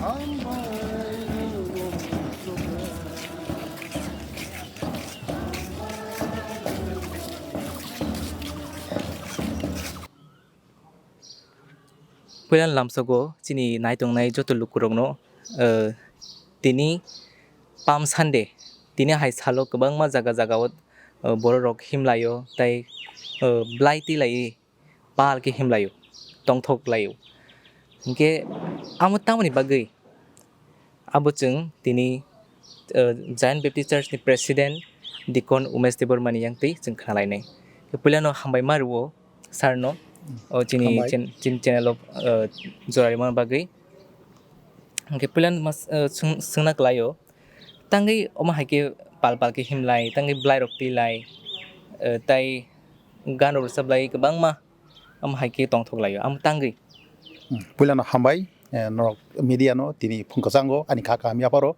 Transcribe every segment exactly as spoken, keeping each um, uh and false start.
Puila lamsogo chini naitongnai joto lukurokno, eh, tini Palm Sunday, tini hai salo kwbangma jaga jagao, eh, bororok himlaio tei, eh, blai twi laiwi pal khe himlaio, tongthok laio. Hinkhe amo tamoni bagwi abo chwng tini, eh, Zion Baptist Church ni President Deacon Umesh Debbarma ni yang twi chwng khna lainai. Puilano hambai ma rwo sir no, o chini Hambai. chen-, chini channel o, eh, jora rwmani bagwi. Hinkhe puilano mas, eh, swng-, swngna kwlaio, tangwi omo hai khe pal pal khe himlai, tangwi blai rok twilai, eh, tai gan rok rwchap lai kwbangma. Omo hai khe tongthok laio, amo tangwi. Hmm, puilano hambai, eh, norok media no tini phung kwchango ani kha kaham yapharo.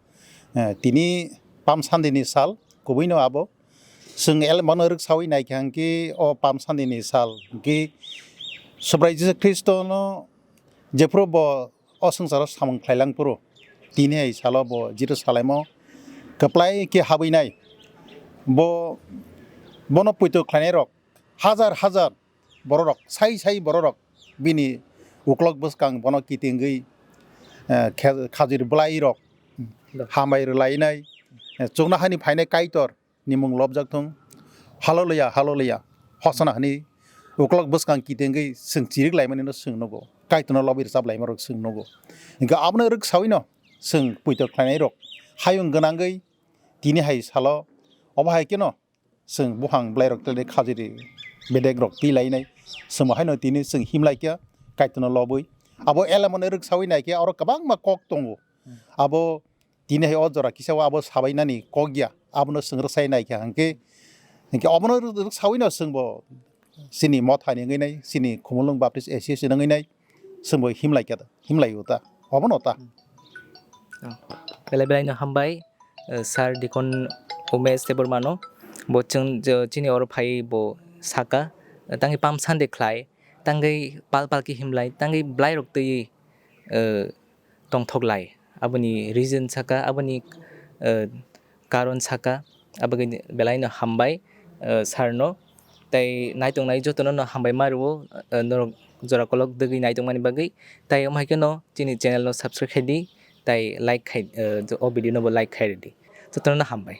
Eh, tini Palm Sunday ni sal, kubui no abo. Chwng el-, bono rwksawi naikha hwnkhe o Palm Sunday ni sal hwnkhe Subrai Jisu Khristo no jephuru bo o swngcharo samung khlailang phuru tini hai salo bo Jerusalem o kwplai khe habwi nai. Bo, bono poito khlainai rok hajar hajar bororok, sai sai bororok bini uklok bwskang bono kitingwi, eh, khe-, khajir bwlairok hambai rwlainai, eh, chuknohani phainai Kaitor ni mung lobjak thung. Hallelujah, hallelujah. Hosana hwnwi uklok bwskang kitingwi chwng chirik laimanino chwng nugo. Kaitorno lobwi rwchap laimarok chwng nugo. Hinkhe abono rwksawino chwng poito khlainairok hayung gwnangwi tini hai salo obo hai kheno chwng buphang bwlairok tei khajiri bedekrok twi lainai. Chwng bo haino tini chwng himlai kha Kaitorno lobwi. Abo elemno rwksawi naikhe oro kwbangma kok tongo. Abo tini hai o jora kisa o abo sabainani kok ya. Abono chwng rwksai naikha hwnkhe, hwnkhe obono rw-, rwksawino chwngbo chini mothani wngwi nai, chini Khumulwng Baptist Association wngwi nai. Chwngbo himlai kha da, himlai o ta, obono ta. Oh. Belai belai no hambai, eh, Sir Deacon Umesh Debbarma no. Bo chwng, jo, chini oro phai bo saka, eh, tangwi Palm Sunday khlai, tangwi pal pal khe himlai, tangwi bwlai rok twi, eh, tongthok lai. Aboni reason saka, aboni, eh, karon saka, aboni belai no hambai, eh, sir no. Tei naitongnai jotono no hambai ma rwo, eh, norok jora kolok dwgwi naitongmani bagwi. Tei omo hai kheno chini channel no subscribe khai di, tei like khai, eh, o video no bo like khai rwdi. Jotono no hambai.